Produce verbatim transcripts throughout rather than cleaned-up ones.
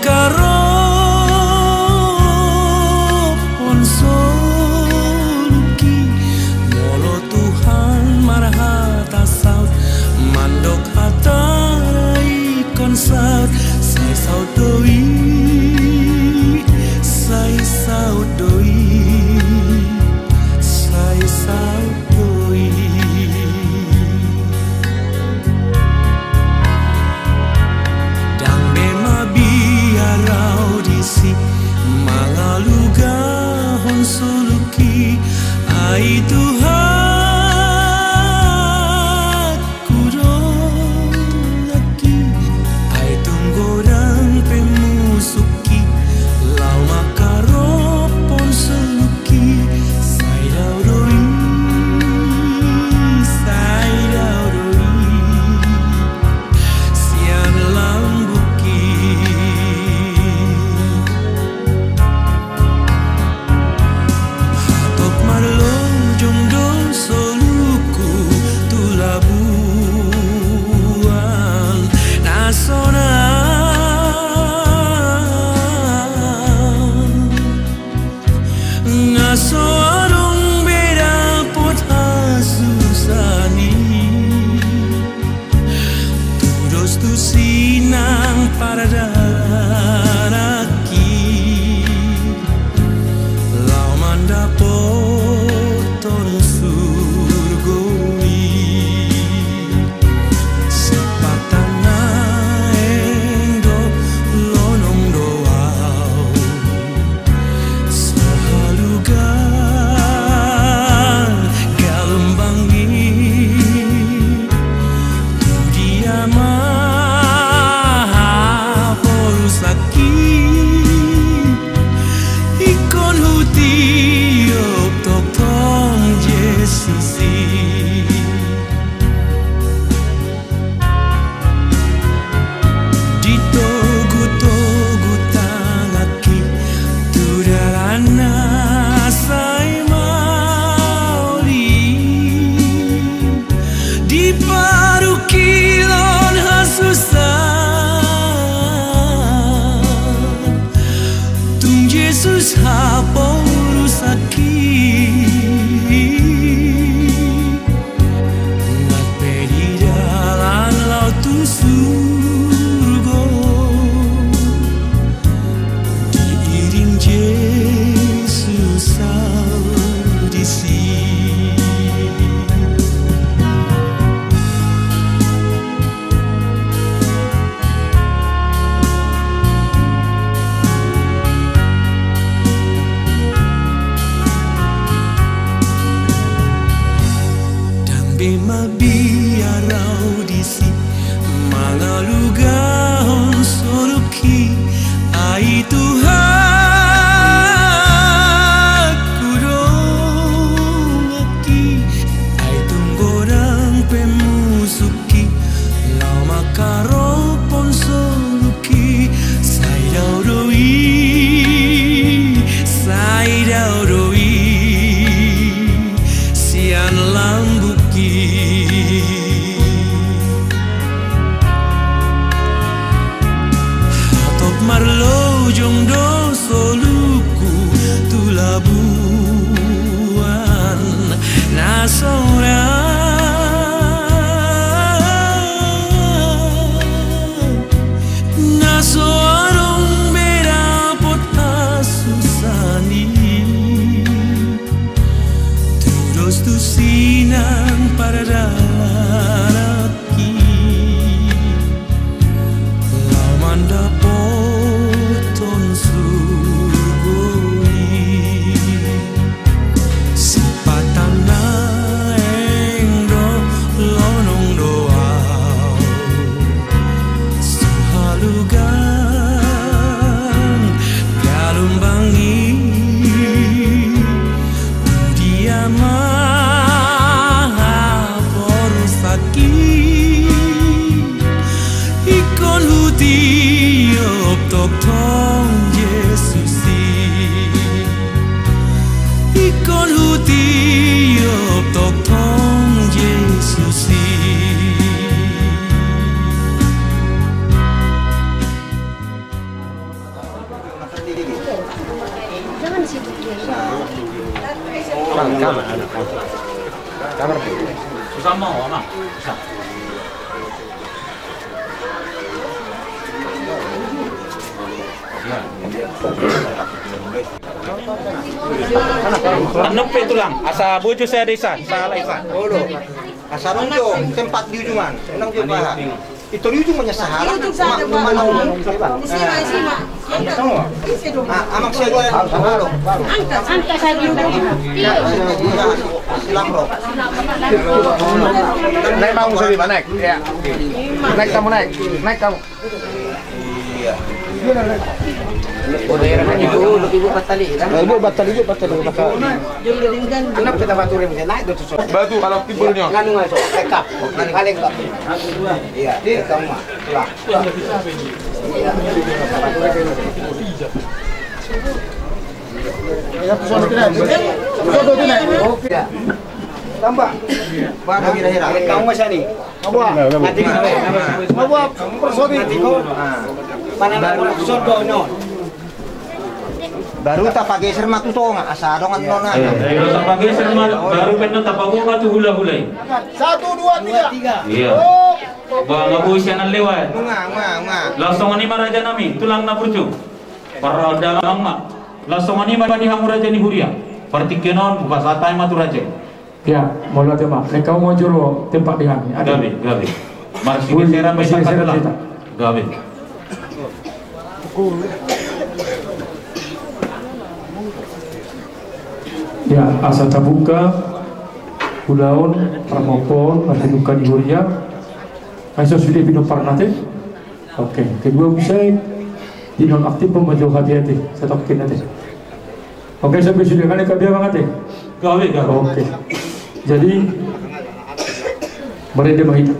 Karophon soluki, molo Tuhan marhata saut, mandok hata na ingkon saut, sai saut do i, sai saut do i, sai saut do i. Ndang be mabiar au disi mangalugahon soluki, ai Tuhanku do laki, ai tung godang pe musuk i, laho mangkarophon soluki, sai dao do i, sai dao do i, sian lambungki. Hatop marlojong do soluku tu labuan na sonang, na so adong be dapot hasusaan i. Tudos tusi nang paradanak i, laho mandapothon surgo i. Sipata naeng do lonong do au, so halugan galombang i. Tu dia ma haporusangki, ingkon hutiop tongtong Jesus i. Ditogutogu tanganki tu dalan na sai maol i, di parungkilon hasusaan, tung Jesus haporusangki. Nang pe di dalan laho tu surgo, diiring Jesus au disi. Ndang be mabiar au disi mangalugahon soluki, ai Tuhanku do laki, ai tung godang pe musuk i, laho mangkarophon soluki, sai dao do i, sai dao do i, sian lambungki. Hatop marlojong do soluku tu labuan na sonang, na so adong be dapot hasusaan i. Tudos tusi nang paradanak i, laho mandapothon surgo i. Sipata naeng do lonong do au, so halugan galombang i. Tu dia ma haporusangki, ingkon hutiop tongtong Jesus i. Ingkon hutiop tongtong Jesus i. Annon pe tulang, asa bojo sada i san, sahala i san. Olo. Asa adong jo tempat di ujungan. Unang jo paha. Itu di ujung banyak sahala. Di ujung sahala. Ma, ma, ma, di sini, di sini. Angkat, angkat saja dulu. Silang rok. Naik kamu, Sabi, naik. Ya. Naik kamu, naik. Naik kamu. Iya. Ibu, ibu, batal, ibu, batal, ibu, batal. Kenapa kita batu rem? Naik tu, so. Batu, kalau timbulnya. Nganu, nganu, so. Tekap. Paling batu. Iya, iya, kamu mah. Pulang. Iya. Tambah. Baru hira-hira. Kamu masa ni? Baru tapageser ma tu tonga, asa adong annon. Iya, baru tapageser ma, baru pe annon tapaboha tu hula-hula i. Satu, dua, tiga. Iya. Ba, maboi sian na lewat. Laos songon i ma raja nami, tulang na burju. Pardalangan ma. Laos songon i ma di hamu raja ni huria. Partingkian on, hupasahat hami ma tu raja i. Ya, molo ate ma, naeng hamu ma jolo tempat di hami. Gabe, gabe. Marsigeseran ma hita. Gabe. Ya, asa tabuka ulaon, parmompoon, na pinungka ni huria. Ai so sude pinomparna ate. Oke, kedua muse, di nonaktif pe ma jo hadiah ate, satokin ate. Oke, sampe sude kan ate, gabe ma ate. Gabe, gabe. Oke. Jadi, marende ma hita.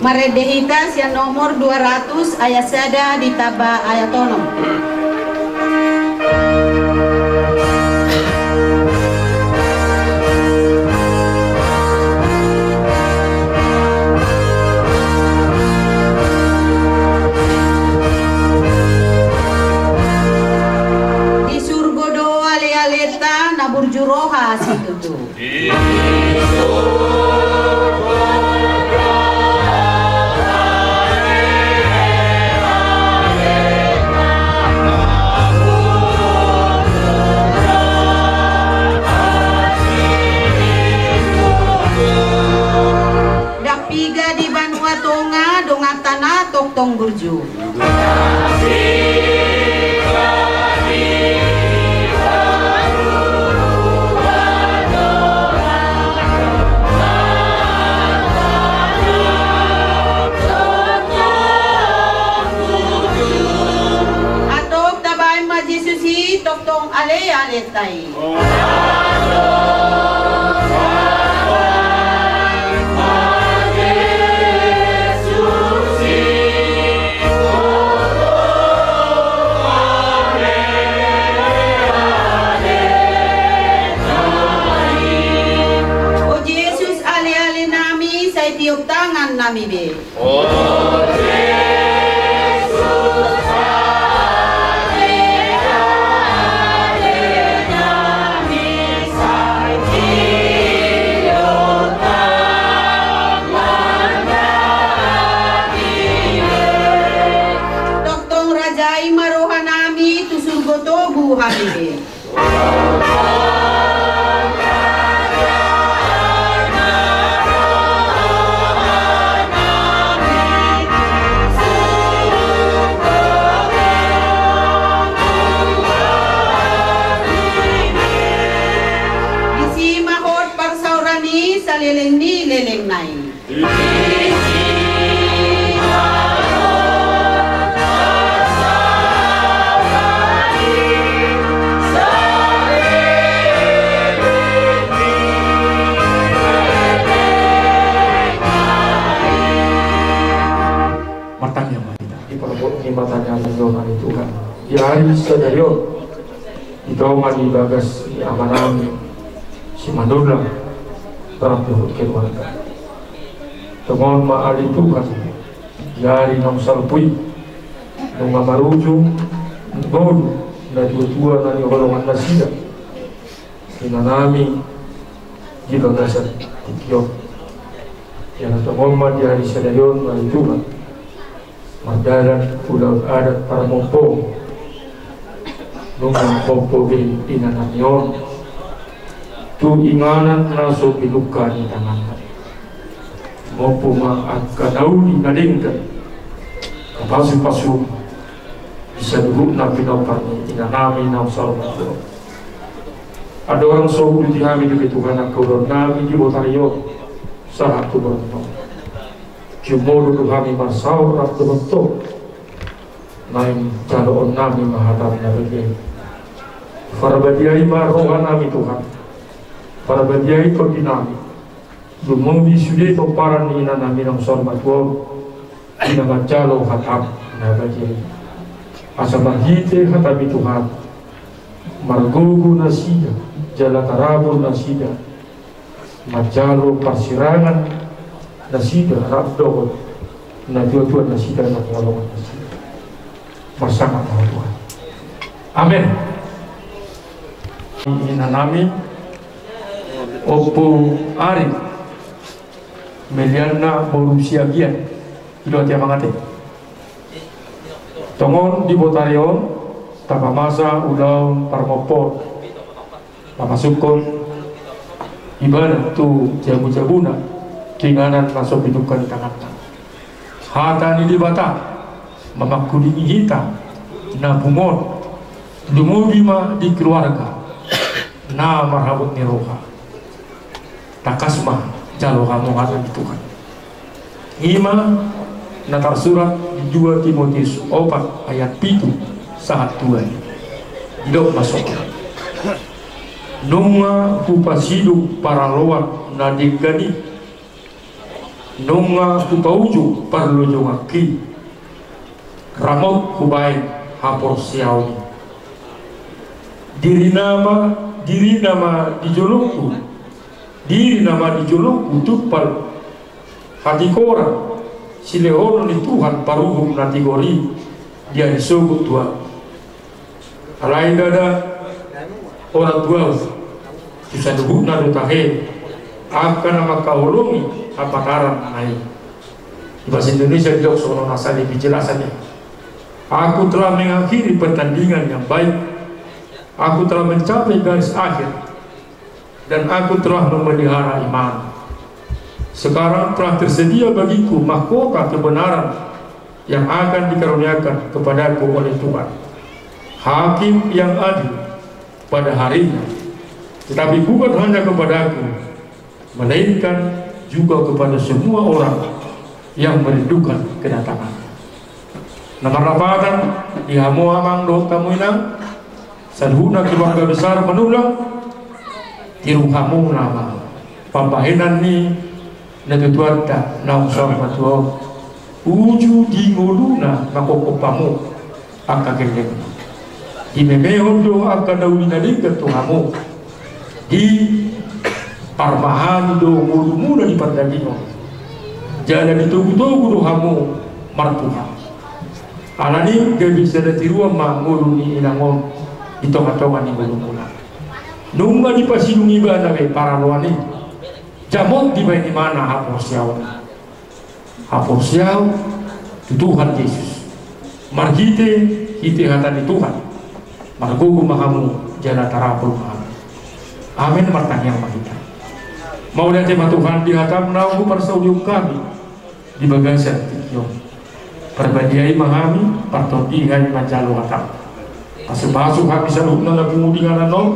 Marende hita sian nomor dua ratus ayat sada ditambah ayat onom. Di surgo do ale-alenta na burju roha situtu. Ndang piga di banua tonga donganta na tongtong burju. Antong tabaen ma Jesus i tongtong ale-alenta i. O Jesus, ale-ale nami, sai tiop tangan nami be. Tongtong rajai ma roha nami tu surgo togu hami be. Disi ma hot parsaoran i saleleng ni lelengna i. Martangiang ma hita. Di parabot ni mata ni Tuhan i, Tuhan, di ari sadari on, di tonga ni bagas ni amanami si Manurlang, torang dohot keluarga. Tongon ma ale Tuhan, di ari naung salpu i, nunga marujung ngolu natuatua na niholongan nasida, inanami di bagasan Tingki on. Jala tong on ma di ari sadari on, Tuhan, mardalan ulaon adat parmompoon, nunga mompo be inanami on tu inganan na so pinungka ni tanganna. Mompo ma angka na uli na denggan, na pasupasu di saluhutna pinompar ni inanami naung saur matua on. Andorang so huuduti hami dope Tuhan angka ulaonnami di botari on sahat tu borngin on, jumolo do hami marsaor rap dohot Ho. Naeng jaloonnami ma hatam na badia i. Parbadiai ma rohanami Tuhan, parbadiai tondinami, lumobi sude pomparan ni inanami naung saur matua on, di na manjalo hatam na badia i. Asa marhite hatami Tuhan, margogo nasida jala tarabur nasida manjalo parsirangan nasida rap dohot natuatua nasida na mangolongi nasida. Marsangap ma Tuhan. Amen. Inanami, Ompu Ari, melianna boru Siagian. Ido ate amang ate. Tong on di botari on tapamasa ulaon parmompoon, papasukkon ibana tu jabujabuna tu inganan na so pinungka ni tanganna. Hata ni Debata mamangkulingi hita na pungu on, lumobi ma di keluarga na marhabot ni roha. Tangkas ma jalo hamu hata ni Tuhan. I ma na tarsurat di dua Timoteus opat ayat pitu sahat dua i. Didok ma songon on: Nunga hupasidung paraloan na denggan i, nunga hupaujung parlojonganki, ramot hubaen haporseaon i. Diri nama, diri nama di jolongku, diri nama di jolongku tumpal hatikoran silehonon ni Tuhan paruhum na tigor i di ari sogot tu ahu. Alai ndada, ora tu ahu, tu saluhutna do tahe angka na mangkaholongi hapataranna i. Di bahasa Indonesia didok songon on asa lebih jelasnya. Aku telah mengakhiri pertandingan yang baik. Aku telah mencapai garis akhir. Dan aku telah memelihara iman. Sekarang telah tersedia bagiku mahkota kebenaran yang akan dikaruniakan kepadaku oleh Tuhan, Hakim yang adil pada harinya, tetapi bukan hanya kepadaku, melainkan juga kepada semua orang yang merindukan kedatangannya. Na marlapatan di hamu amang dohot hamu inang, saluhutna keluarga besar Manullang, tiru hamu nama pambahenan ni natuatuanta naung saur matua on, uju di ngoluna na mangkophop hamu angka gellengna. Dimemehon do angka na uli na denggan tu hamu. Diparmahali do ngolumuna di pardagingon, jala ditogutogu do hamu marpungu. Alani i gabe sada tiruan ma ngolu ni inang on di tongatonga ni ngolumuna. Nunga dipasidung ibana be paraloan i, jamot dibaen ibana haporseaon i. Haporseaon tu Tuhan Jesus. Marhitehite hata ni Tuhan, margogo ma hamu jala tarabur ma hamu. Amen. Martangiang ma hita. Mauliate ma Tuhan di hatam naung huparsaulion hami di bagasan tingki on. Parbadiai ma hami, partondion hami manjalo hatam. Pasupasu hami saluhutna na pungu di inganan on,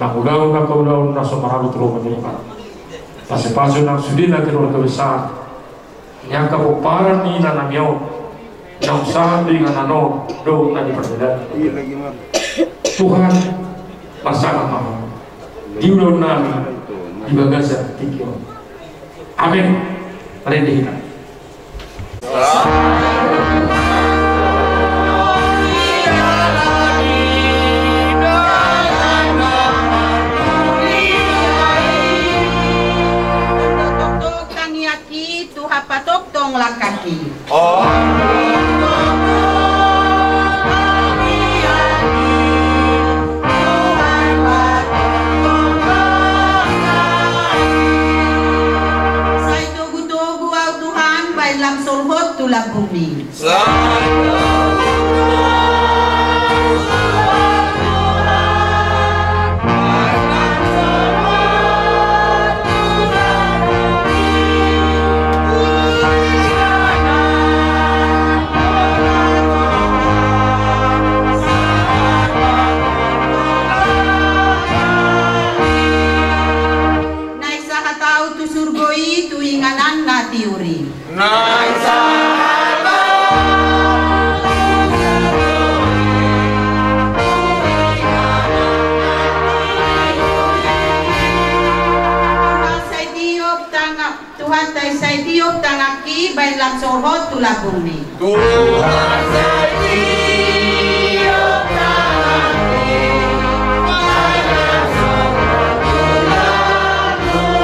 mangulahon angka ulaon na so maralut tu roha ni roham. Pasupasu nang sude na keluarga besar ni angka pomparan ni inanami on, naung sahat tu inganan on dohot na di parjalanan. Tuhan, marsangap ma Ho di ulaonnami di bagasan tingki on. Amen. Marende hita. Tongtong tangiangki, Tuhan patongtong langkangki. lambungmi. Naeng sahat ahu tu surgo i, tu inganan na tiur i. Naeng sahat ahu tu surgo i, tu inganan na tiur i. Tuhan, sai tiop tangap, Tuhanta, sai tiop tangapki, baen lam sohot tu lambungmi. Tuhan, sai tiop tangapki, baen lam sohot tu lambungmi.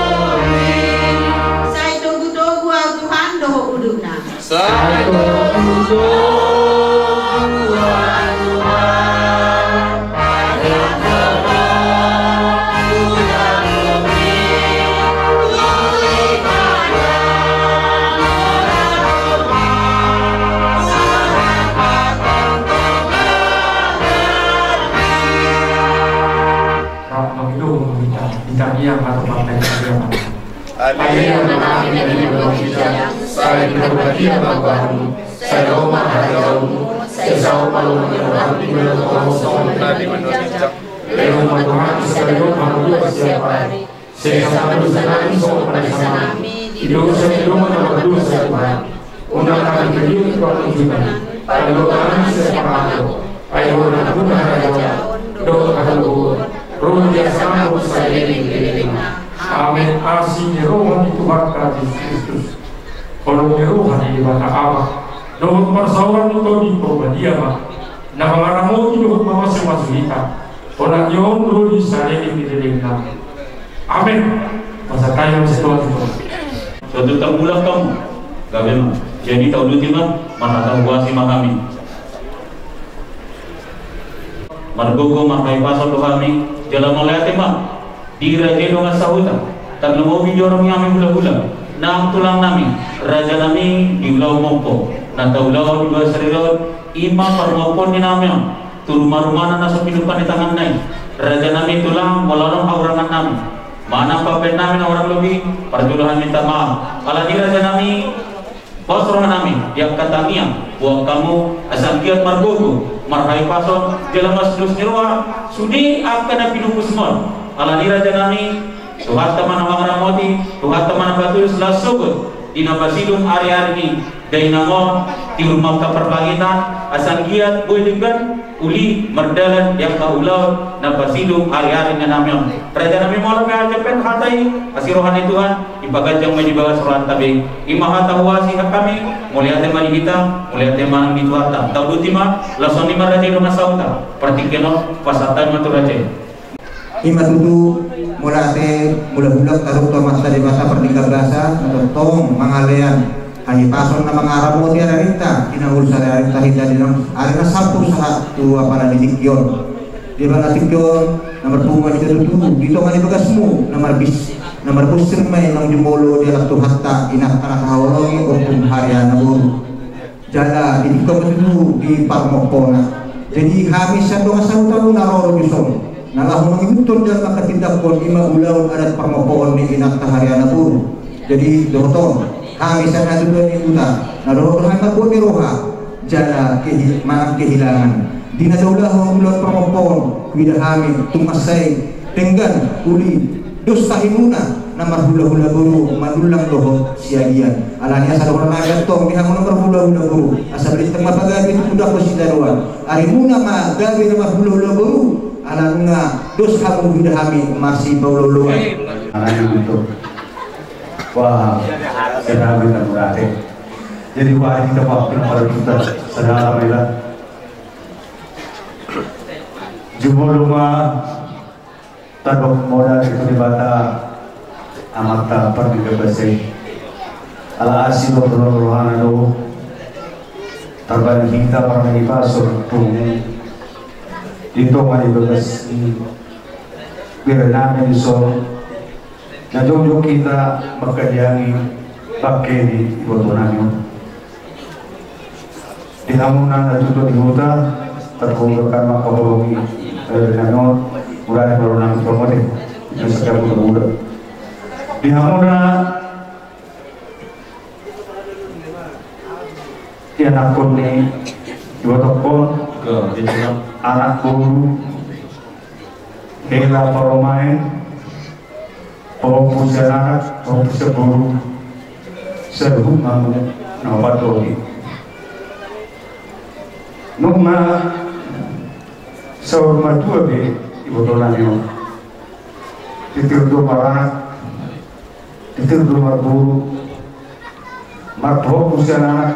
Sai togu-togu ahu, Tuhan, dohot udutna. Sai togu-togu ahu, Tuhan. Rap mangido ma hita, hita ia ma tu partai hita ia ma. Ale Ama nami na di banua ginjang, sai pinarbadia ma goarmu, sai ro ma harajaonmu, sai saut ma lomo ni roham di banua tonga on songon na di banua ginjang. Lehon ma tu hami sadari on hangoluan siapari. Sesa ma dosa nami songon panesanami di dosa ni dongan na mardosa tu hami. Unang hami togihon tu pangunjunan, palua hami sian pangago. Ai Ho do nampuna harajaon dohot hagogoon, ro di hasangapon saleleng ni lelengna. Amen. Asi ni roha ni Tuhanta Jesus Kristus, holong ni roha ni Debata Ama, dohot parsaoran ni Tondi Parbadia ma na mangaramoti dohot mamasu-masu hita, holan i on ro di saleleng ni lelengna. Amen. Pasahat hami ma sian Tuhan. Sotung tarmulak hamu. Gabe ma. Jadi tauduti ma, marhata huasi ma hami. Margogo marhahipason do hami, jala mauliate ma di raja i dongan sahuta, tarlumobi di horong ni hami hula-hula nang tulang nami, raja nami di ulaon mompo na taulahon di bagasan sadari on, i ma parmompoon ni nami on tu ruma-rumana na so pinungka ni tanganna i. Raja nami tulang, molo adong hahurangan nami manang pambaen nami na hurang lobi, parjolo hami minta maaf. Alani i raja nami, pos roha nami di angka tangiang, boan hamu asa anggiat margogo, marhahipason, jala masidos ni roha sude angka na pinungkusmon. Alani i raja nami, Tuhanta ma na mangaramoti, Tuhanta ma na patulus, laos sogot di na pasidung ari-ari ni dainang on, tiur ma angka parpangitan, asa anggiat boi denggan, uli mardalan di angka ulaon na pasidung ari-ari ni nami on. Raja nami, molo pe hajampen hata i, asi roha ni Tuhan, dipaganjang ma i di bagas rohanta be. I ma hata huasi hami, mauliate ma di hita, mauliate ma nang di Tuhanta. Tauduti ma, laos songon i ma raja i dongan sahuta, partingkian on pasahat hami ma tu raja i. I ma tutu, mauliate, mauliate hula-hula, tarup tu Amanta Debata pardenggan basa, na tongtong mangalean hahipason na mangaramoti ari-arinta, di na uli ari-arinta hita di na ari na sampur sahat tu apala ni tingki on. Di apala tingki on, na marpungu ma hita tutu di tonga ni bagasmu na marbis, na marbonsir ma i naung jumolo dialap Tuhanta, inanta na haholongi ompung Hariana boru. Jala di tingki on ma tutu di parmompoonna. Jadi hami sian dongan sahuta na ro do dison, na laho mangihuthon jala manghatindanghon, i ma ulaon adat parmompoon ni inanta Hariana boru. Jadi dohot on, hami sian hatutuan ni huta, na dohot do hami marbuat ni roha jala kehi-, manang kehilangan. Di na taulahon ulaon parmompoon, huida hami tung mansai denggan, uli, dos tahimuna na marhula-hula boru, manullang dohot siagian. Alani asa dohonon nami antong di hamu na marhula-hula boru, asa balintang ma pagabe tu pundakmu sitadoan. Arimuna ma gabe na marhula-hula boru, ala nunga dos hamu huida hami marsipaolo-oloan. Alani ma antong. Wah, sirame na murate. Jadi wah, hita ma pina pada kita saudara mela. Jumolo ma tadok modal di Debata Amanta pardenggan basa i. Ala asi dohot holong ni rohana do tarbahen hita marhahipason tu di tonga ni bagas ni bere nami dison, na jongjong hita mangkajangi bangke ni iboto nami on. Di hamuna na tutu di huta, tarhobas ma angka holong i, eh, na on, mulai baru nang tomote, na sada buda-buda. Di hamuna ianakhon ni ibotokhon, anak boru, hela parumaen, pahompu sian anak, pahompu sian boru, saluhut ma hamu na opat on i. Nunga saur matua be ibotonami on. Titir do maranak, titir do marboru, marpahompu sian anak,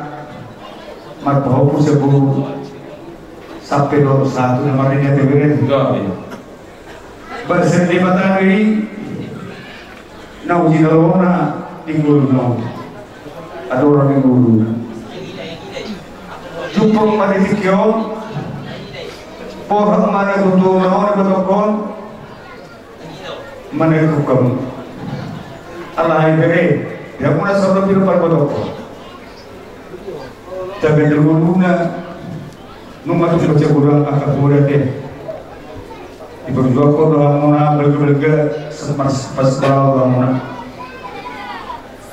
marpahompu sian boru, sampe do sahat tu na marnini ate bere. Basa ni Debata do i, na uji na lona di ngoluna on. Adong di ngoluna. Jumpang ma di tingki on, borhat ma na tutu na on di ibotokhon, manang hukum. Alai bere, dia puna saur matua ibotokhon. Tabe di ngoluna, nunga tu baca Quran angka poda te. Diperjuangkon do hamuna, balga-balga, sempat pas do hamuna.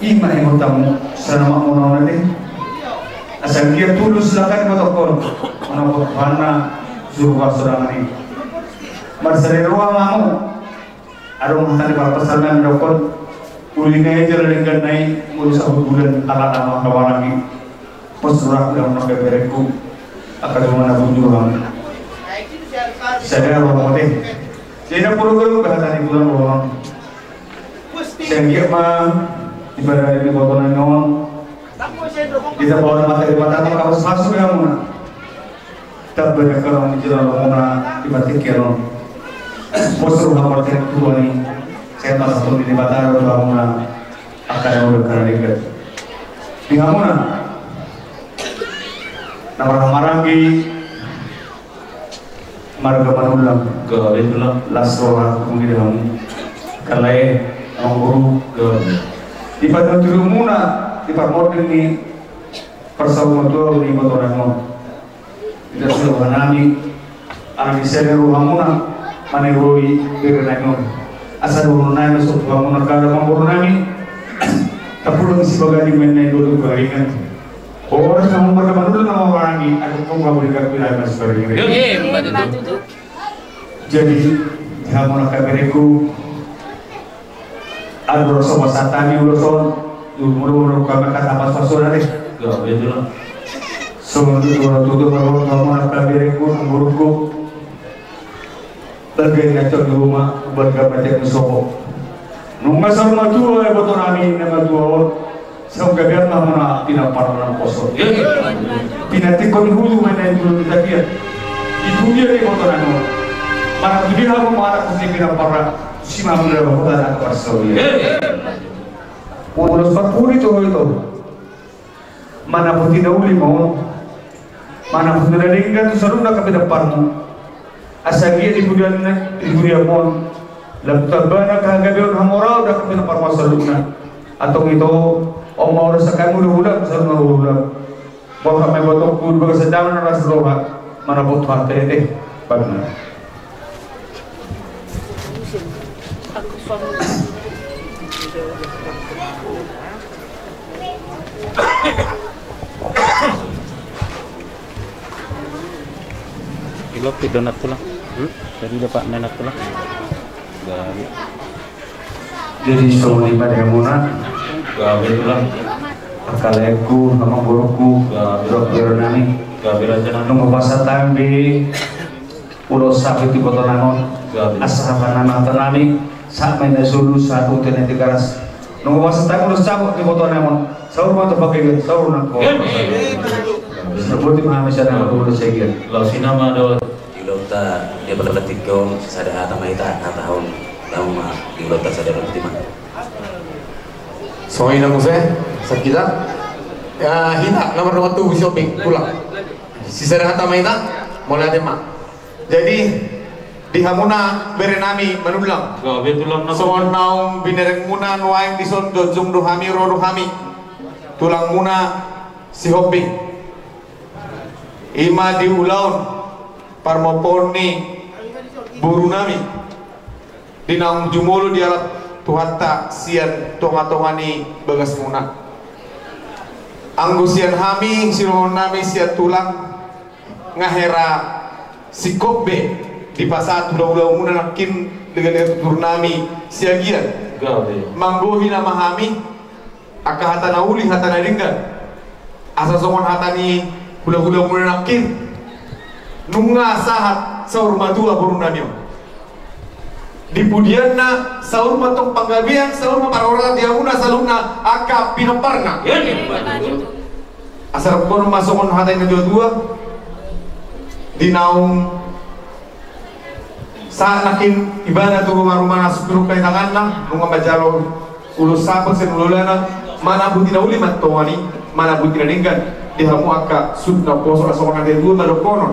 Ima ingotanmu, selama muna on ate. Asa dia tulus lakan ibotokhon, manopot Tuhanna, surga sorangan i. Marsada roha ma hamu. Adong hata ni parpasal na mandok on, uli na i jala denggan na i, molo sahutulan ala nama kawaragi. Pos rohangku, amang beberengku, angka dongan na bujur rohangku. Sada rohangku te. Jadi na program bahasa di bulan rohang. Sehingga ma ibadah di kota na on. Kita bawa mata di mata, maka masuk ya muna. Tabe na karong di jolo muna di batik ya non. Pos roha partai tua ni. Saya masa tu di mata roha muna. Akan yang udah karena dekat. Di hamuna. Na marhahamaranggi marga Manullang. Gabe Tulang. Las roha mungkin di hamu. Kalae, amang boru. Gabe. Di panuturimuna, di parmoding ni parsaurmatua ni ibotonami on. Di las ni rohanami, ala ni sada ni rohamuna, maniroi berenami on. Asa dohononnami ma songon tu hamuna angka amang borunami. Tapulang sibagani mena i dua tu baringan. Horas na marga Manullang na mamaranggi, adong tong hamu di kaki na mas baringan. Iya, betul. Jadi, di hamuna angka bereku, adong so pasahat hami ulos on, di umur-umur kami angka tapas pasona deh. Iya, betul. So, di umur tutu baru hamuna angka bereku, umurku. Balga i na tor di ruma, balga mate ni sopo. Nunga saur matua ibotonami na matua on, saur gabe ma hamuna pinampar na poso. Pinantikkon ni hulu ma na i dulu ni tapian. Di pudian ibotonami on. Mana pudian hamu mana pudian pinampar, si ma hamuna dapotan angka parsaoran. Ulos parpudi tu ho ito. Manapoti na uli ma on. Manapoti na denggan tu saluhutna angka pinamparmu. Asa gia di pudian, di pudianmu on. Lam tu tambana angka hagabeon hamoraon angka pinamparmu saluhutna. Antong ito, on ma olo sangkami udah ulang, saluhutna ulang. Borhat ma ibotongku di bagasan damang na las roha. Manapoti hata ete. Pamina. Ilok ti donat tulang. Hmm? Jadi dapat nenat tulang. Jadi songon i ma di hamuna. Gabe Tulang. Angka laengku, amang borungku. Gabe. Dohot berenami. Gabe rajanami. Nunga pasahat hami ulos sahat tu ibotonami on. Gabe. Asa hata na manganami, sahat ma i na solu, sahat tu na Tigaras. Nunga pasahat hami ulos sahat tu ibotonami on. Saur ma tu panggabean, saur nang ho. Gabe. Sahat ma hami sada ulos sagian. Laos i nama do. Di ulaonta di apala tingki on, sada hata ma hita hatahon, laos ma di ulaonta sada ulos hita ma. Songon i na muse, sahat hita. Ya, hita, nomor dua tu, Sihombing, Tulang. Sisada hata ma hita, mauliate ma. Jadi, di hamuna berenami Manullang. Gabe Tulang na. Songon naung binerengmuna nuaeng dison jongjong do hami, ro do hami. Tulangmuna Sihombing. Ima di ulaon parmopoon ni boru nami, di naung jumolo dialap Tuhanta sian tonga-tonga ni bagas muna. Anggo sian hami, sidohonon nami sian tulang, nga hera singkop be dipasahat hula-hula muna nangkin, lega-lega tutur nami Siagian. Gabe. Manggohi nama hami angka hata na uli, hata na denggan. Asa songon hata ni hula-hula muna nangkin, nunga sahat saur matua boru nami on. Di pudianna saur ma tong panggabean, saur ma parhorasan di hamuna saluhutna angka pinomparna. Asa dohonon ma songon hata ni na tua-tua, di naung sahat nangkin ibana tu ruma-rumana, sungkun-sungkun ni tanganna, nunga manjalo ulos saput sian hulahulana, manabuti na uli ma tongon i, manabuti na denggan di hamu angka suhut na umposo. Asa songon hata ni na tua-tua ma dohonon,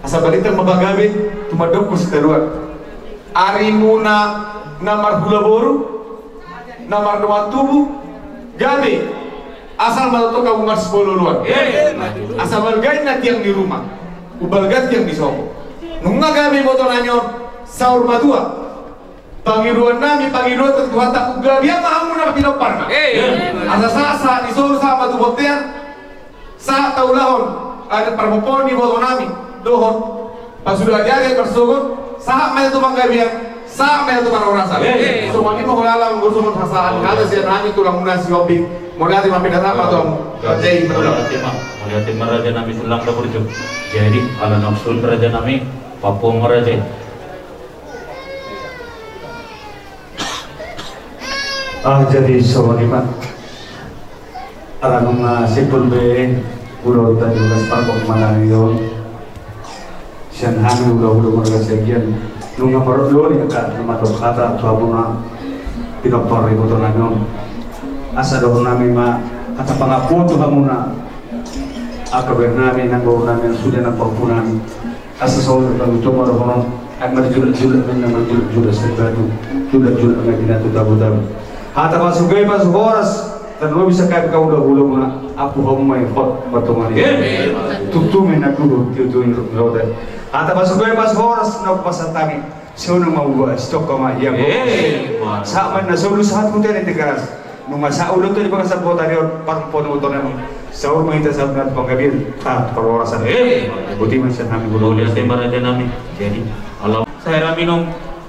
asa balintang ma pagabe, tumandangkon sitadoan. Arimuna na marhula boru, na mardongan tubu, gabe, asal ma tongtong hamu marsipaolo-oloan. Asa balga inna tiang ni ruma, umbalga tiang ni sopo. Nunga gabe iboto nami on saur matua. Pangidoan nami, pangidoan tu Tuhanta, umgabean ma hamu na pinomparna. Asa sahat-sahat ni solu, sahat ma tu bontean, sahat taulahon adat parmopoon ni iboto nami dohot pasuda adat parsogot, sahat ma hita tu panggabean, sahat ma hita tu parhorasan. Songon i ma holan, anggo songon pasahat hata sian hami tulang muna Sihombing. Mauliate ma, pinda ma tu hamu. Raja i, mauliate ma, mauliate ma raja nami tulang dapur jo. Jadi ala noksun raja nami, papuo ma raja i. Ah, jadi songon i ma. Ala nunga simpul be ulaonta di bagas parmopoon nami on. Sian hami hula-hula marga Siagian, nunga maroloi angka na mandok hata tu hamuna pinompar iboto nami on. Asa dohonon nami ma hata pangampu tu hamuna angka boru nami nang boru nami sude nang pahompu nami. Asa songon na hujou ma dohonon, ai marjulak-julak ma na marjulak-julak sian batu, julak-julak ma na tu tabo-tabo. Hata pasupasu horas, tarlumobi sian hami angka hula-hula muna, ampu hamu ma i hot martonga ni. Tutu ma na tuhu, tutu i rok ni rota. Hata pasupasu horas na hupasahat hami, sihono ma ulaon, sitongka ma i. Sahat ma na solu, sahat tu hita ni Tigaras. Nunga sahat ulaonta di bagasan botari on, parmopoon ni iboto nami on, saur ma hita sahat tu panggabean, sahat tu parhorasan. Boti ma sian hami, mauliate ma raja nami. Jadi ala sai ra minum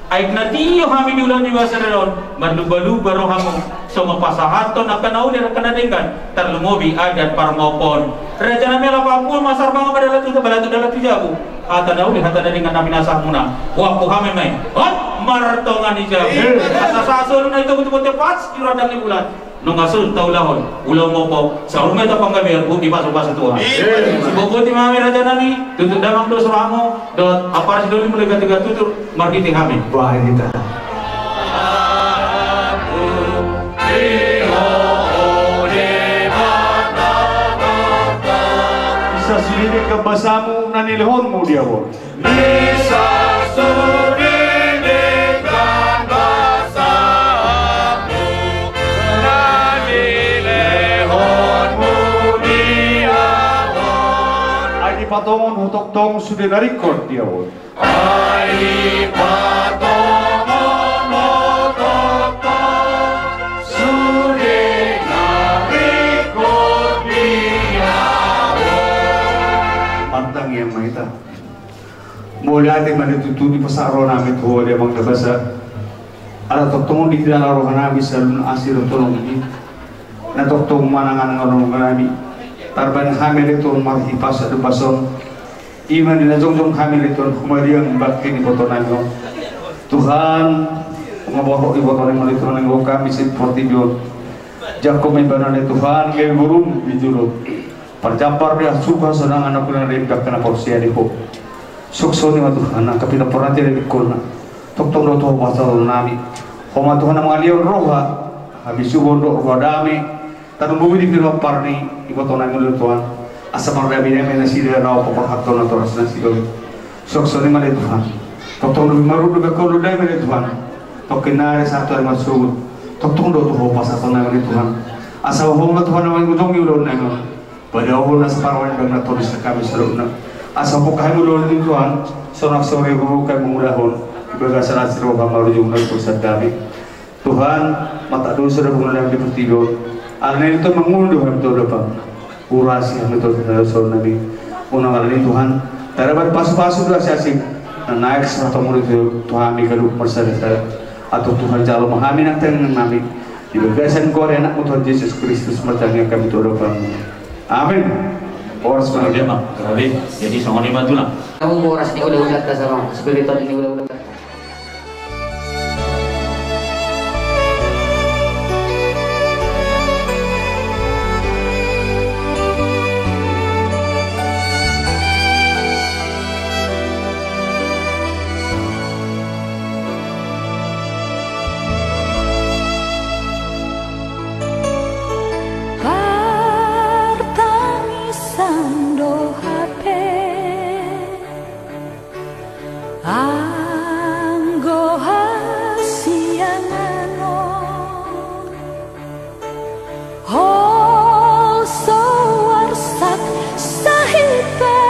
aek na tio hami di ulaon di bagasan on, marlumba-lumba rohamu songon pasahathon angka na uli, angka na denggan, tarlumobi adat parmopoon. Raja nami, ala papuo ma sarbang ma dalan tu, dalan tu, dalan tu jabu. Hata na uli, hata na denggan na pinasahatmuna, huampu hami ma i hot martonga ni jabu. Asa sahat solu na i togu tu bontean, pas di rondang ni bulan. Nunga solu taulahon ulaon mompo, saur ma hita panggabean, boti pasu-pasu Tuhan. Siboti ma hami raja nami, tutu damang dos rohamu dohot ampara sidoli, mulai gati-gati tutu marhite hami. Bahen hita. Di ho, o Debata. Isa sude denggan basamu na nilehonmu di ahu on. Isa sude denggan basamu na nilehonmu di ahu on. Ai dipatongon ho tongtong sude na ringkot di ahu on. Ai dipatongon ho tongtong sude na ringkot di ahu on. Martangiang ma hita. Mauliate ma di tutu, dipasahat roha nami tu ho, Damang na basa. Ala tongtong on ditanda roha nami saluhutna asi dohot holong i. Na tongtong manang-anang roha nami. Tarbahen hami ale Tuhan marhite pasu dohot bagas on. I ma di na jongjong hami ale Tuhan humaliang bakti ni iboto nami on. Tuhan, nunga borhat iboto nami on ale Tuhan, nunga hami sian portibi on. Jangkon ma ibana ale Tuhan, gabe borum di jolo. Parjambar di hasuruk hasonangan, nangkin na denggan angka na porsea di ho. Suksoni ma Tuhan angka pinompar na tiar di bingkolna. Tongtong do tu ho pasahaton nami. Ho ma Tuhan na mangalehon roha habisuhon dohot roha dame. Tarlumobi di pinompar ni iboto nami on ale Tuhan, asa mardame-dame nasida, na paparhaton na toras nasida on. Suang songon i ma ale Tuhan. Tongtong lobi marundu be holong dame ale Tuhan. Tongkin nari sahat tu ari marsogot. Tongtong do tu ho pasahaton nami ale Tuhan. Asa ho ma Tuhan na mangujongi ulaon nami on. Pada ombol na saparman, bahen ma tondi sian hami saluhutna. Asa huboan hami mangulahon, Tuhan, sonang songon na boi hami mangulahon di bagasan asi ni roha marujung na tu sandami. Tuhan, mardosa do punguan nami di portibi on. Alani i, Tuhan, mangolu do hami tu adopanMu. Urasi hami, Tuhan, tu hadosaon nami. Unang alani i, Tuhan, tarabat pasupasu do asiasim na naeng sipasahatonMu tu hami ganup marsadasada. Antong, Tuhan, jalo ma hami nang tangiang nami di bagasan goar ni AnakMu, Tuhan Jesus Kristus, martangiang hami tu adopanMu. Amin. Horas ma. Jadi, songon i ma, Tulang. Horas ni hulahulanta, songon spiriton ni hulahulanta. Partangisan do hape anggo hasiangan on. Holso arsak sahit pe,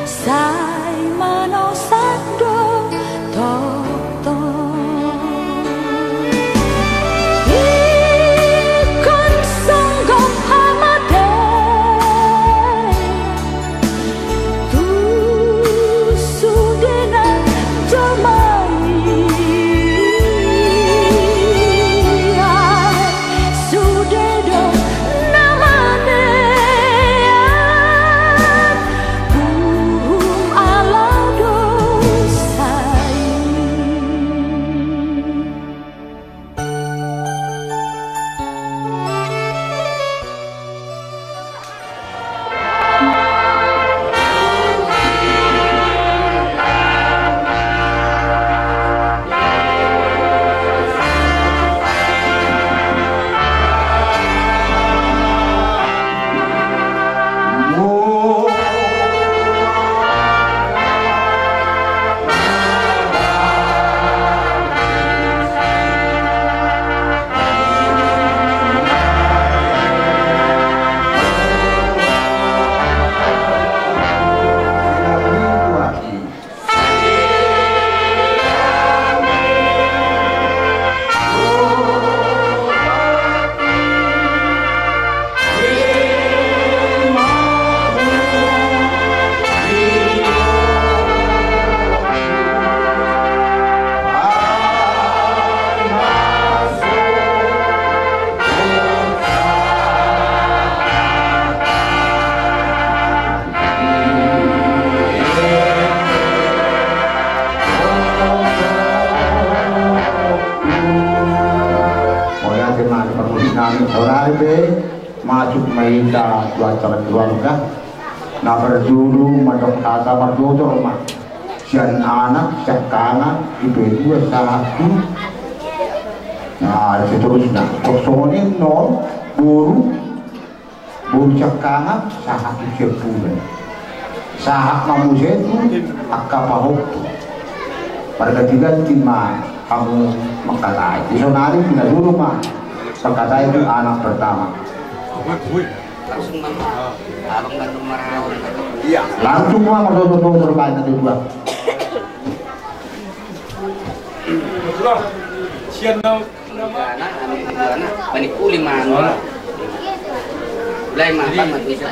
sai manosak do tongtong. Ingkon songgop hamatei tu sude na jolma i, ai sude do na manean uhum ala dosa i. Mauliate ma di parmusik nami. Saonari pe masuk ma hita tu acara keluarga. Na parjolo mandok hata martutur ma sian anak, siangkangan, ipe dua sahat tu, na seterusna. Songon i annon boru, boru siangkangan sahat tu siampudan. Sahat ma muse tu angka pahompu. Marganti-ganti ma hamu mangkatai. Di saonari pinajolo ma mangkatai tu anak pertama. Langsung ma. Abang Bandung marhahaon. Langsung ma mardotor-dotor baen na dua. Sian na. Anak, anak, anak. Bani kuli ma anu. Mulai ma, ma bisa.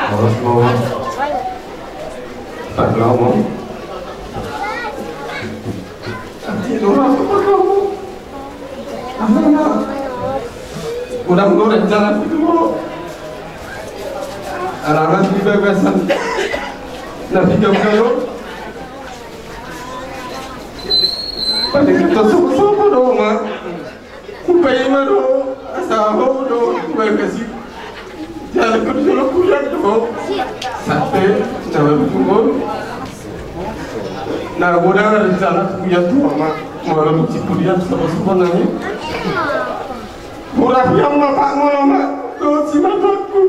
Horas ma. Pak Lomo. Unang do rencana tu arangan di bagasan na piga-piga on. Paling kita sopo-sopo do ma. Hupaima do asa ho do hubaen gasi. Jala kau jolo kuliah do. Sate jala tunggu. Na godang rencana kuliah tu ama. Molo musim kuliah sama-sama nami. Murah yang bapak molo ma. Dosi mataku.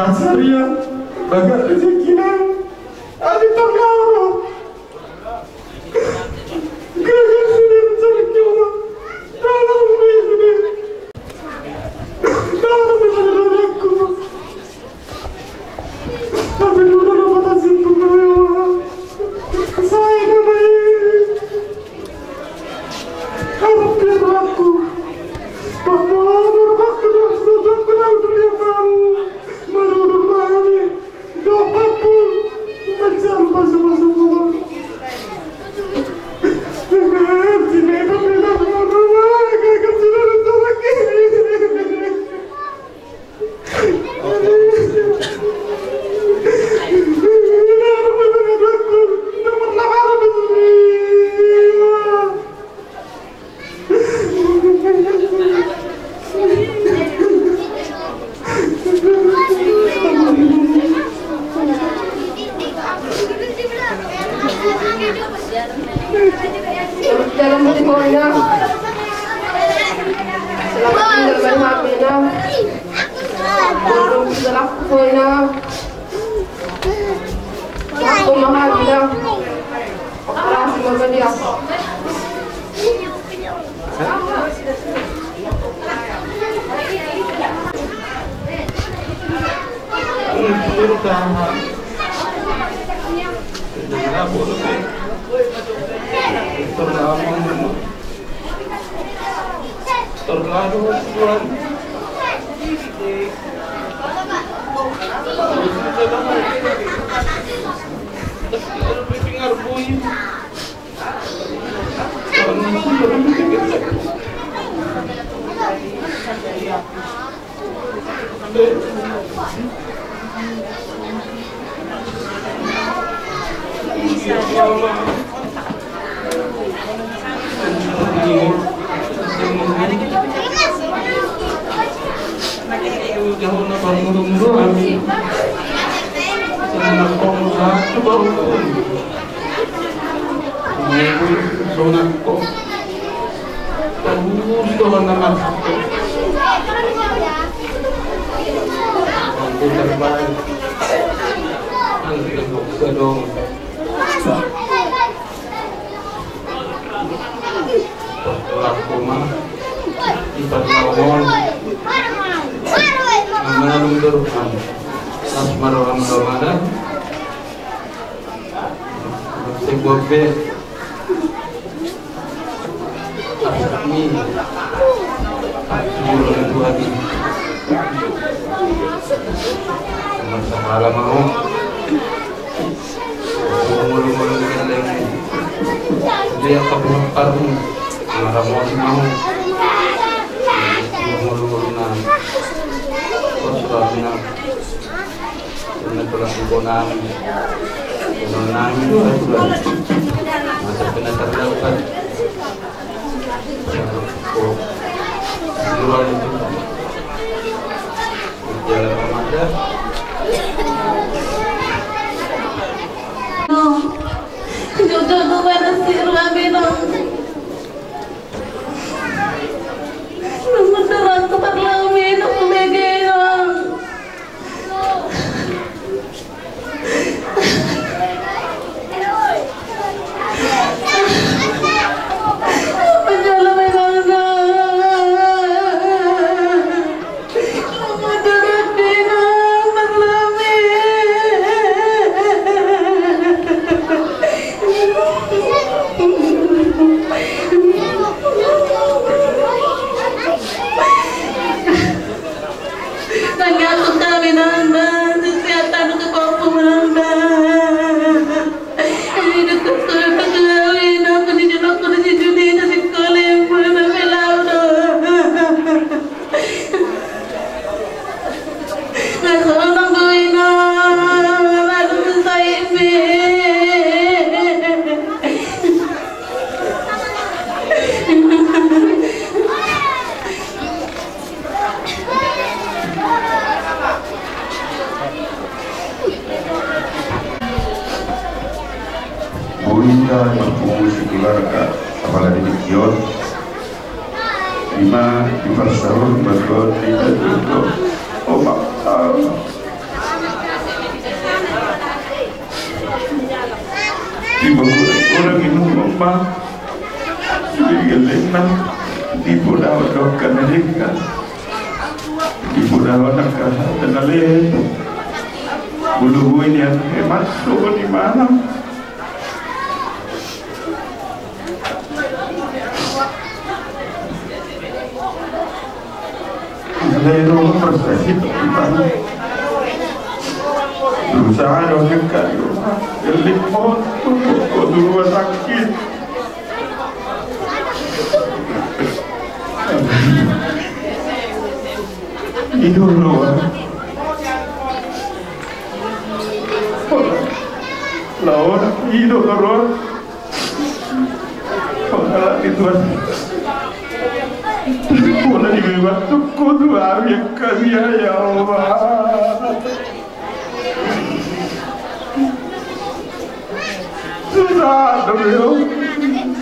Sarian, bagas rezekina, adi tarlawan. Gagal sude rencanaku. Dalam rumah sude. Dalam rumah sude. Tapi dulu nama tak simpan. Saya nama ini. Harap dia berlaku. Bapak, berlaku dalam sesuatu aku tahu dunia tahu. Menurut kami. Dalam hati kau ina. Selamat tinggal, Bang Hamina. Dalam hati kau ina. Aku mahal ina. Operasi mama dia. Sonang ko. Terus ko mana mas. Aku terbaik. Aku sedang. Laku ma di parlawan. Amalum dorukan. Las maroham ramadan. Sebuah be. Asmi. Asmi orang tua di. Masalah mau. Molo-molo ni gandeng. Dia kabuat parmu. Maramosi mau. Molo-molo na. Kosra na. Ini pelaku konami. Konami itu aturan. Masa kena terdaftar. Jujur tu pada si Ruaminong. Namun terang tu parlaminong begenong. Tanggapon hami, Nanda, sisiatan ke pampu, Nanda. Ini dekat sudah ketahui, aku di dalam aku di sini, di sekolah yang mana melau do. Nah, kalau nungguin, aduh, saya ini. Boi hita marpungu sekeluarga, apalagi di kios. Ima di parsahur margon di tadurgo. Oh, maaf. Di bagus orang inum apa? Sudah geleng na. Di poda odok kan ada kan. Di poda odok kan ada na le. Bulu gue ini yang hebat tuh di mana? Alai ro prestasi. Berusaha dong kan. Elit banget. Kok di rumah sakit. Ido ro. Lawan ido ro. Pengalaman itu. Pola di bebas tuh kudu abi kasih ya Allah. Susah dong yo.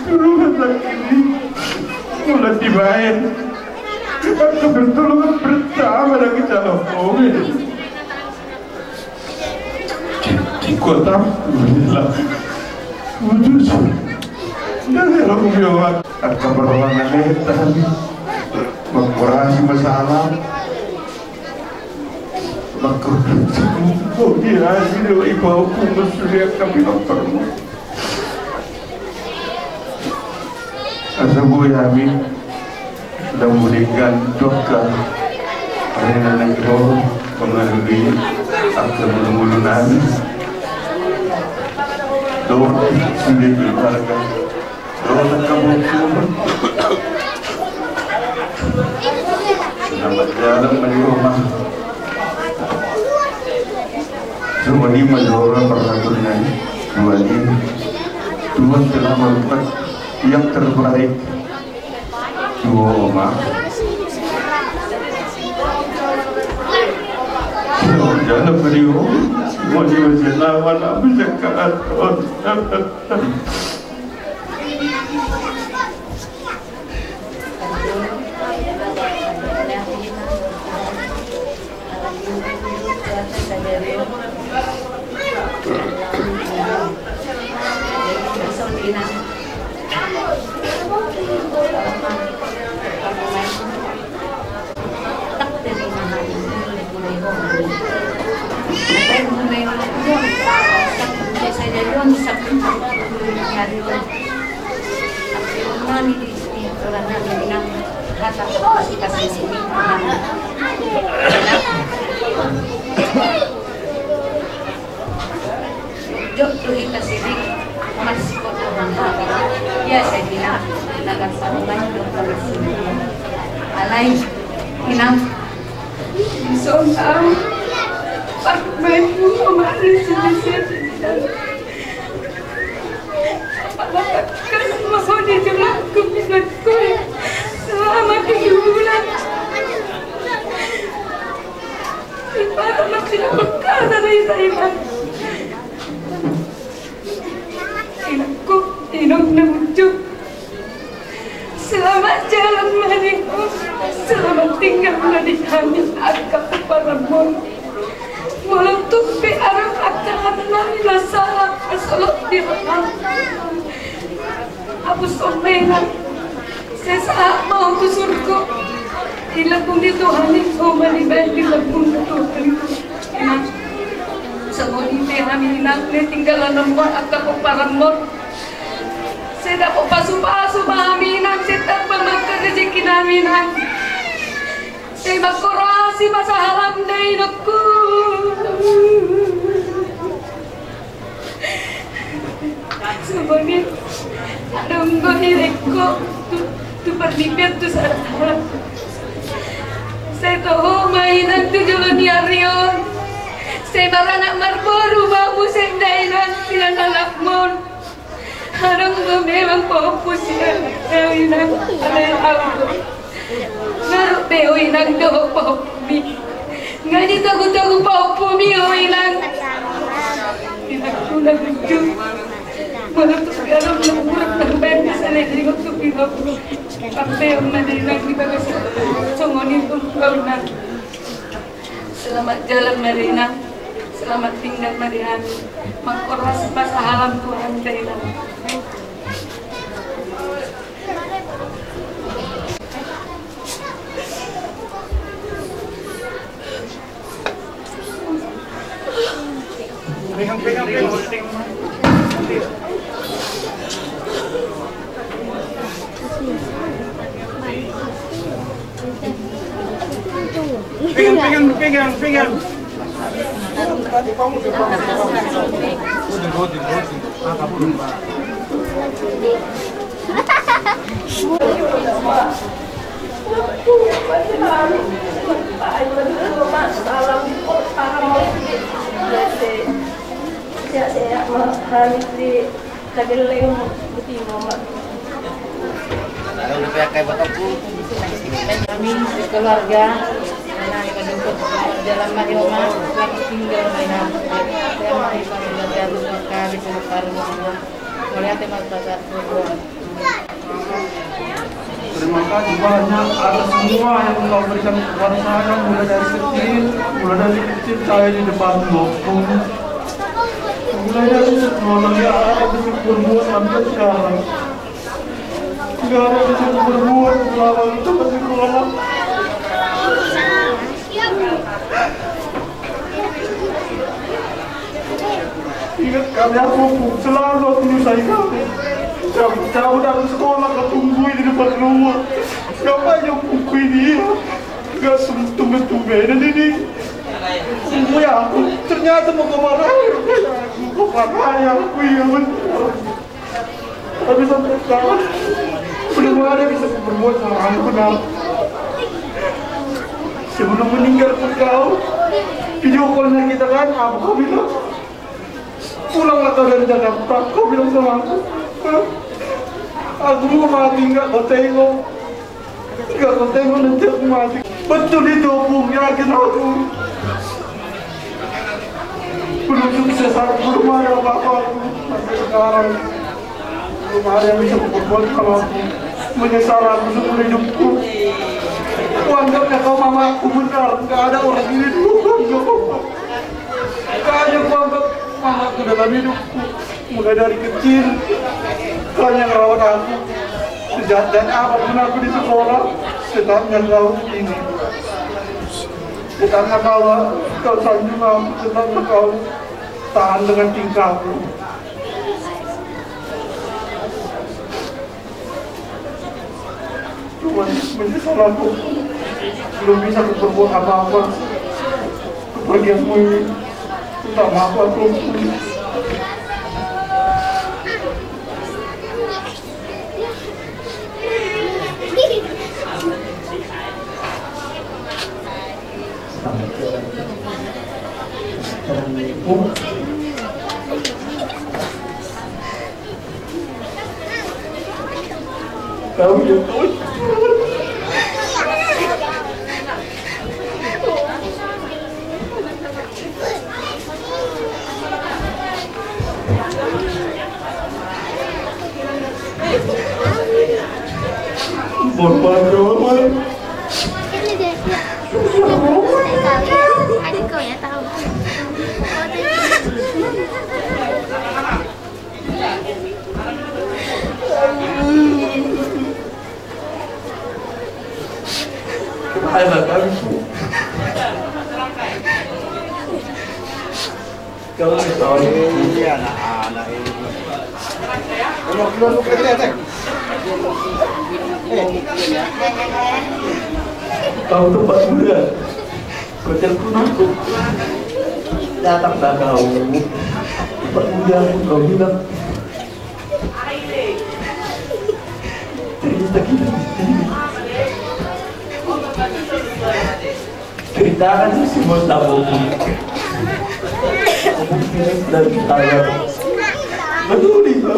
Rumah sakit ini. Mulai dibayar. Kita kebetulan pertama dari calon covid. Di kota. Putus. Dari rumah. Angka perlawanan eta. Mengkurasi masalah. Maka, oh, dia, dia, ibu aku, maksudnya, kami nonton. Asa boi hami, dan mudikan doka, karena nang ro, pengalui, akan menunggu nami. Doa, sudah keluarga. Dohot angka boru. Selamat jalan ma di rumah. Songon i ma jolo parhaturan nami. Tuhan i. Tuhan telah melakukan yang terbaik. Tuhan ma. Selamat jalan ma di rumah. Tuhan i ma selamat, bisa kaat. Jot tu hita sini, masih kota hamba. Biasa dina, nagar saruman dokter sini. Alai, inang. Sonta, pak maimu, omari sini sini. Apa kata kasih mau di jalanku, inangku. Selama tujuh bulan. Ibarat masih apa kata dari saya. Inangku, inang na muncul. Selamat jalan ma di hami, selamat tinggal ma di hami, angka pomparanmon. Molo tung pe adong angka hami nami na sala, na solot di roha. Hapus on ma inang. Sai sahat ma on tu surgo. Di lambung ni Tuhan i, songon i ma dibaen di lambung ni Tuhan i. Inang. Songon i pe hami inang, na tinggalanmon angka pomparanmon. Sai dapot pasupasu ma hami inang, sai tamba ma angka rejeki nami inang. Sai mangkorasi ma sahalam da inangku. Songon i, adong do ilengku tu, tu parnipian tu sada halak. Sai toho ma inang tu jolo ni ari on. Sai maranak marboru ma muse da inang sian halakmon. Adong do memang pahompu sian ahu inang, alai ahu do. Ngarut be ho inang dohot pahompumi. Nga ditogu-togu pahompumi ho inang. Inangku na gunjung. Molo tung pe adong na muruk na hubaen di salelengon tu pinompar. Pampeon ma da inang di bagasan. Songon i tong au inang. Selamat jalan ma da inang. Selamat tinggal ma da inang. Mangkorasi ma sahalam Tuhan da inang. Pegang, pegang, pegang, pegang. Sehat-sehat ma hami di Tageleng, Butimo ma. Kami sekeluarga, anak ibu dukut, dalam mati oma, selamat tinggal, Maina. Terima kasih, Pak. Mauliate ma. Terima kasih banyak atas semua yang engkau berikan kepada saya, mulai dari kecil, mulai dari kecil saya di depan Om. Mulai dari sekolah, nggak ada bisa berbuat sampai sekarang. Nggak ada bisa berbuat selama itu masih sekolah. Ingat kami, aku selalu aku nyusai kami. Jam, jam udah sekolah, kau tunggui di depan rumah. Ngapain yang tunggui dia? Gak tumben-tumbenan ini. Tunggui aku. Ternyata mau kemana? Mau kemana? Aku iya benar. Tapi sampai sekarang belum ada bisa berbuat sama aku, Nal. Sebelum meninggal pun kau video call-nya kita kan, apa kau bilang? Pulanglah kau dari Jakarta, kau bilang sama aku. Hah? Aku mau mati, nggak kau tengok. Nggak kau tengok nanti aku mati. Betul itu, Opung, yakin aku. Belum sukses aku, belum ada apa-apa aku sampai sekarang. Belum ada yang bisa kuperbuat sama aku. Menyesal aku seumur hidupku. Kuanggapnya kau mamaku benar, nggak ada orang ini dulu kuanggap apa. Nggak ada kuanggap mamaku dalam hidupku. Mulai dari kecil, kau yang rawat aku. Sejahat-jahat apapun aku di sekolah, tetapnya kau ini. Tetapnya kau, kau sanjung aku, tetapnya kau tahan dengan tingkahku. Cuman menyesal aku. Belum bisa aku berbuat apa-apa. Kepergianmu ini. Minta maaf aku. Kau yang tahu. Bor-bor doang. Ayo, kami. Kau tahu ini anak-anak ini. Kalau keluar lu kerja, Teh. Eh. Kau tempat muda. Kau telepon aku. Datang dah kau. Tempat muda aku, kau bilang. Cerita kita. Ceritakan si Bos Taboki. Dari saya. Betul itu.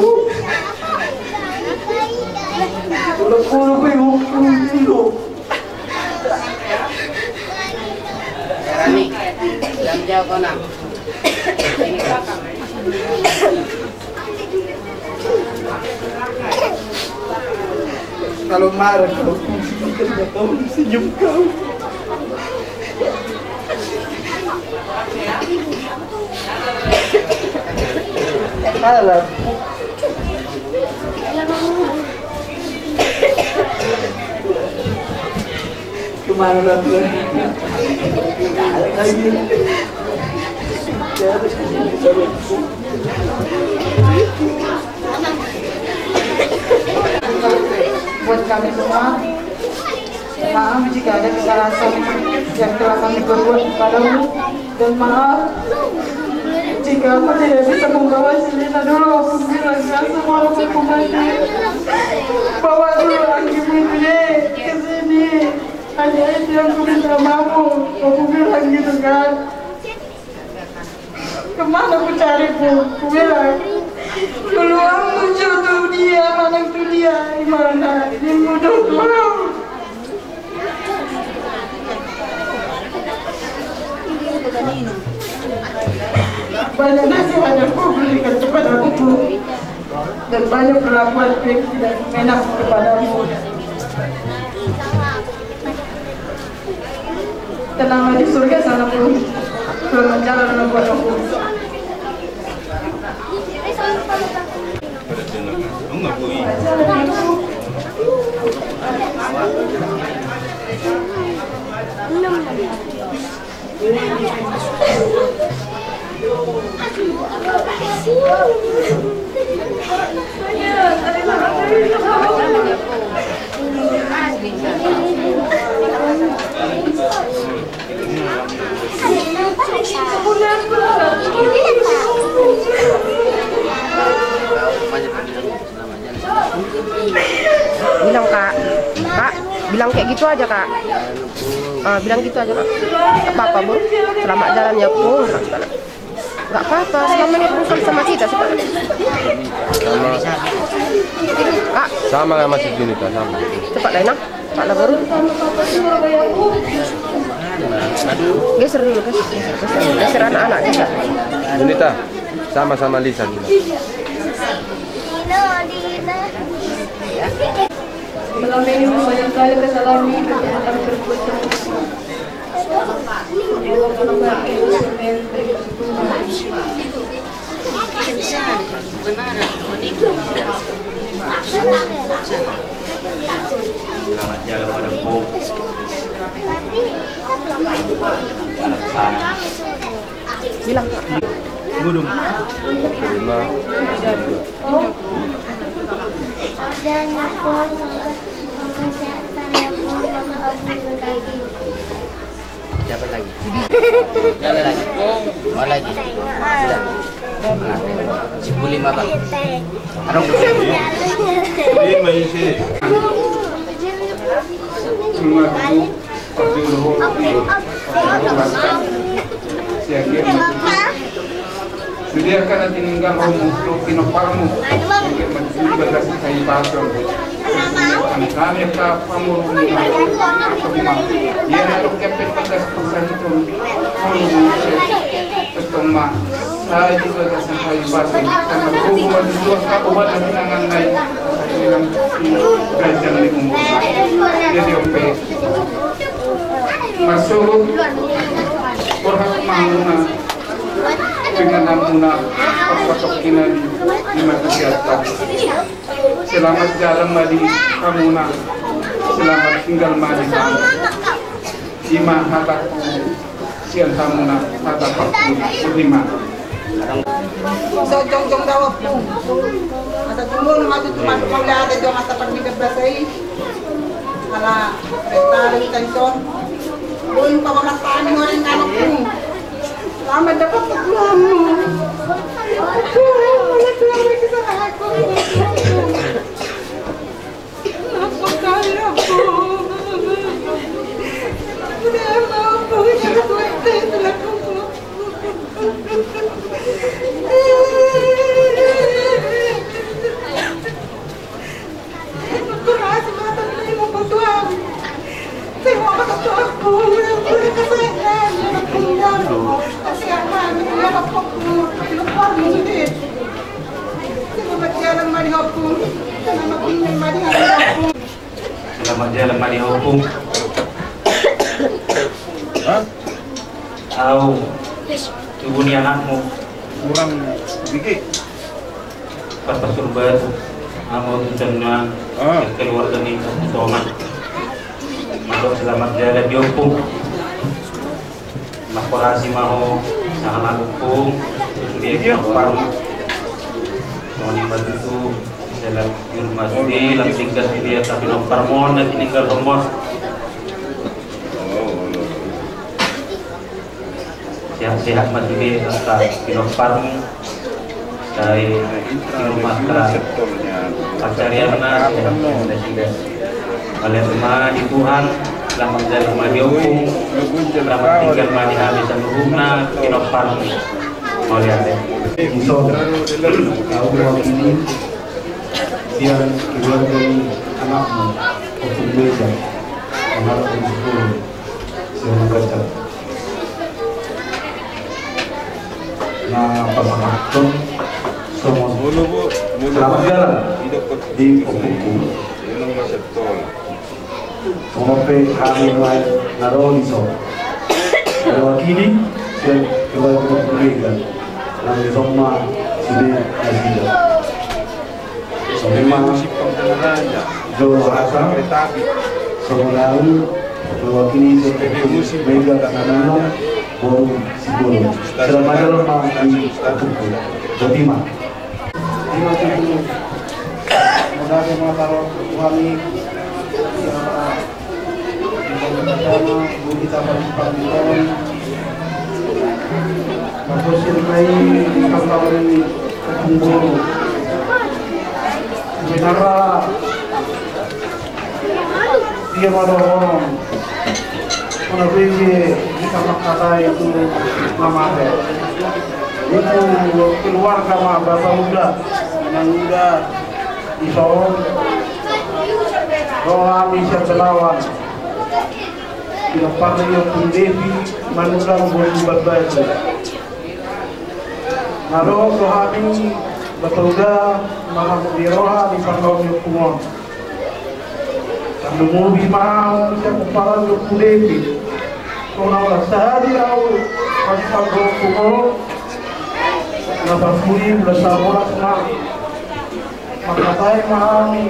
Udah puluh ribu. Rani, jam jauh kau nang. Kalau marah kau, kau senyum kau. Alah. Kemana lah tuh? Alah, ayo. Buat kami semua, maaf jika ada kesalahan yang telah kami perbuat kepadamu, dan maaf jika aku tidak bisa membawa si Lina dulu waktu bilang semua orang hukumannya. Bawa dulu Anggimu itu, Dek, ke sini. Hanya itu yang ku minta maafmu, aku bilang gitu kan. Kemana ku cari, ku, ku bilang. Dulu aku jauh tuh dia, mana tuh dia, di mana? Di mudah pulang. Banyak nasihat yang kau berikan kepadaku, dan banyak perlakuan yang tidak enak kepadamu. Tenanglah di surga sana, Pung. Selamat jalan, anak buah, Pung. Bilang, Kak. Kak, bilang kayak gitu aja, Kak. Ah, bilang gitu aja, Kak. Apa-apa, Bu. Selamat jalan ya, Bu. Nggak apa-apa, selama ini urusan sama kita sih, Pak. Sama. Kak. Sama lah, masih gini, Kak, sama. Cepat lah, Inang. Cepat lah, baru. Geser dulu, geser. Geser, geser anak-anak, geser. Junita, sama-sama Lisa, Junita. Selama ini banyak kali kesalahan, kesalahan. Bilang, Kak. Gudung. Dapat lagi. Dapat lagi. Mau lagi? Sudah. Nah, sepuluh lima, Pak. Arong. Lima isi. Semua itu. Sude angka na tininggal ho tu pinomparmu, angka na di bagas hahipason. Angka na pamuruna, ia na dohot pe bagas pasahiton. Tongtong ma sai di bagas hahipason. Tongtong ma di luar kabupaten Sinangan nai. Ganjang ni umur. Jadi ope. Masuk. Borhat ma hamuna. Dengan hamuna. Patok kinan. Lima tiga. Selamat jalan ma di hamuna. Selamat tinggal ma di hamuna. Ima hataku sian hamuna, hata paku lima. So jongjong dawa pung. Asa jumbo nama tu cuma kau lihat aja mata pandida basai. Ala rentari taison. Bun papa matani orang kanak pung. Selamat dapat Tuhanmu. Tuhan, mana Tuhan lagi sama aku. Selamat jalan ma di ho, Pung. Selamat jalan ma di ho, Pung. Hah? Au, tubu ni anakmu. Kurang dikit. Pas pasur batu, ama tu tenang, ah, keluarga ni Tomat. Maka selamat jalan di ho, Pung. Makorasi ma ho. Anak ompung, sude pinompar. Songon i ma tutu, dalam jurma sude, lam tinggal sude, tapi pinompar mon, na tinggal homos. Sehat-sehat ma sude, angka pinomparmu. Sai inumanta pancarianna, sehat-sehat ma sude. Mauliate ma di Tuhan, selamat jalan ma di ompung, selamat tinggal ma di hami saluhutna, pinompar. Mauliate. Dison, au mewakili sian keluarga ni anakmu, Ompung Mega, anak Ompung Sepuluh, sian Makassar. Na pasahathon songon selamat jalan di ompungku. Songon pe hami nuaeng na ro dison, mewakili sian keluarga Mega, nang dison ma sude nasida. Songon i ma jolo hata, songon au mewakili sian Mega na nunga boru Simbolon. Selamat jalan ma di ompungku. Boti ma. Ima tutu. Mauliate ma taruhon tu hami. Ia, di bagasan budi tapan panditon. Maksud sirnai di kampung ini, kampung boru. Sebenarnya dia ma dohonon. Molo bege hita mangkatai tu na mate, itu keluarga ma, bapa uda, inang uda, dison. Ro hami sian Belawan. Pinompar ni Ompung Devi, Manurang, Boru Barbatu. Na ro tu hami, bapa uda, manang di roha ni parnaon ni ompung on. Tarlumobi ma au sian pomparan ni Ompung Devi. Songon na ulaon sahali au, pas panggo ompung on, na parpudi ulaon sabolas ma. Mangkatai ma hami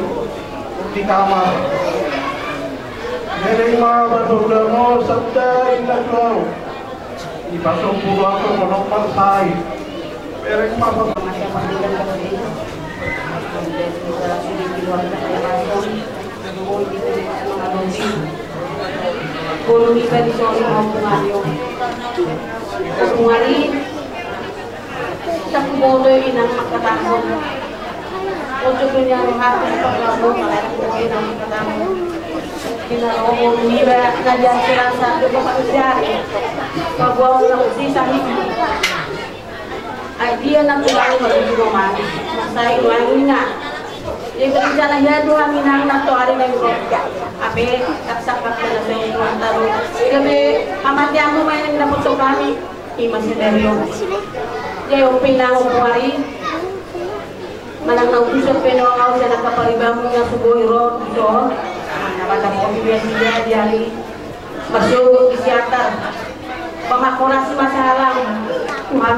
di kamar. Bereng ma bapa uda on, sabda inna tu au. Dipasombu do au songon marsai. Bereng ma. Ompung ari. Ompung ari. Sakuboto inang mangkatahon. Ojok do nian rohangku di parlambok, alai kuboto inang mangkatahon. Di na ro boru niba na jadi rasa do bapak jari. Paboa ulang sisa hita. Ai dia na tulang baru di rumah. Marsai ulang inang. Jadi rencana ia do hami nang na toari na ro. Ape tak sangkap na saya tuan taruh. Jadi hamateanmu main yang dapat tu kami. Ima sinario. Jadi ompung inang, ompung ari. Manang na utusan pe nuaeng au sian angka paribanmu na so boi ro dison. Manang na mata kopi biasa dia di ari. Marsogot di siatar. Pamakkorasi ma sahalam. Tuhan.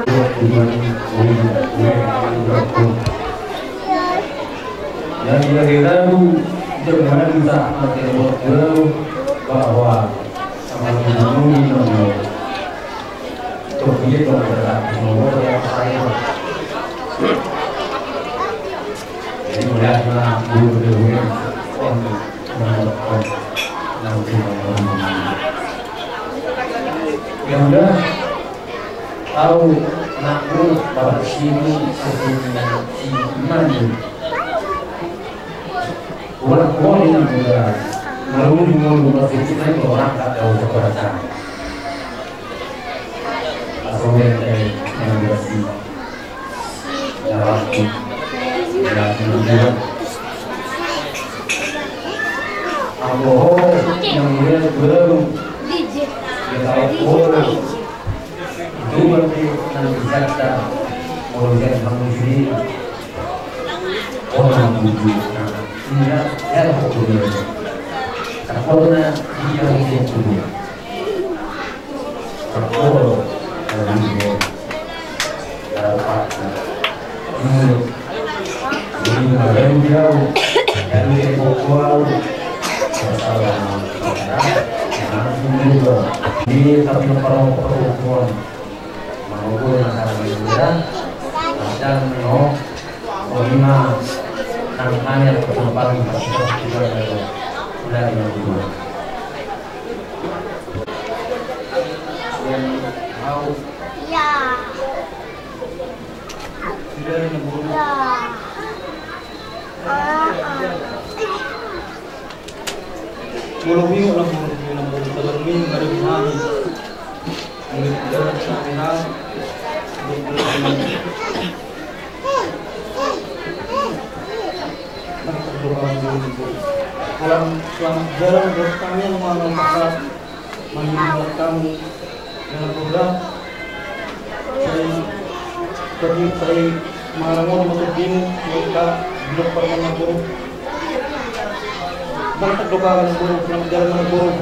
Yang dari ragu, jangan bisa pakai buat jauh bahwa sama dengan mungkin. Yang udah, tahu nak urus bapak sini, sini, sini, mana? Ulang kau ini udah, lalu di mulut masih kita orang tak tahu keberatan. Asal yang kayak yang berarti. Ya, ya, ya. Ambo ho, yang mulia baru. Ya, tahu, oh. Itu berarti nanti saya mau lihat kamu sini. Oh, nanti. Nah, ini ya, ya, aku dulu. Aku pernah di yang itu dulu. Pokokna salah ni beda. Pacaran no. Pokokna hal-hal yang berkembang di masyarakat kita. Udah yang kedua. Yang mau. Iya. Sudah yang kedua. Iya. Ah, ah. Molo bingung lah, molo bingung lah, molo sabar minggu ada di hami. Mungkin kita bisa menang. Nah, berdoa dulu. Dalam, dalam jalan buat kami yang mana, Pak, menghibur kami. Dengan program, saya, tadi saya mengalami motor demo, mereka blok permainan burung. Berkat doa dengan burung, dengan jalan dengan burung.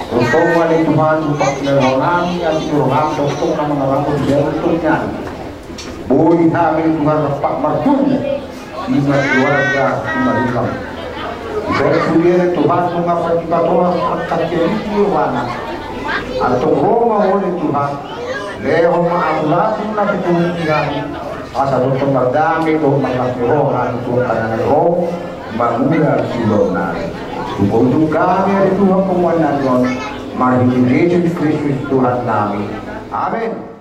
Tongtong ale Tuhan, hupaklehon hami, ati roham, tongtong na mangarahon di dalam Tuhan. Boi hami Tuhan rap martubu, ima keluarga, ima tulang. Dison sude ale Tuhan, nunga patipatolas angka sian i rohana. Antong ro ma ale Tuhan, lehon ma ampulasi na pitulung di hami. Asa tongtong mardame dohot marlas ni roha tu angka na naeng ro mangula siulaon nami. Hupaujung hami ale Tuhan panguaonnami on, marhite Jesus Kristus Tuhannami. Amen.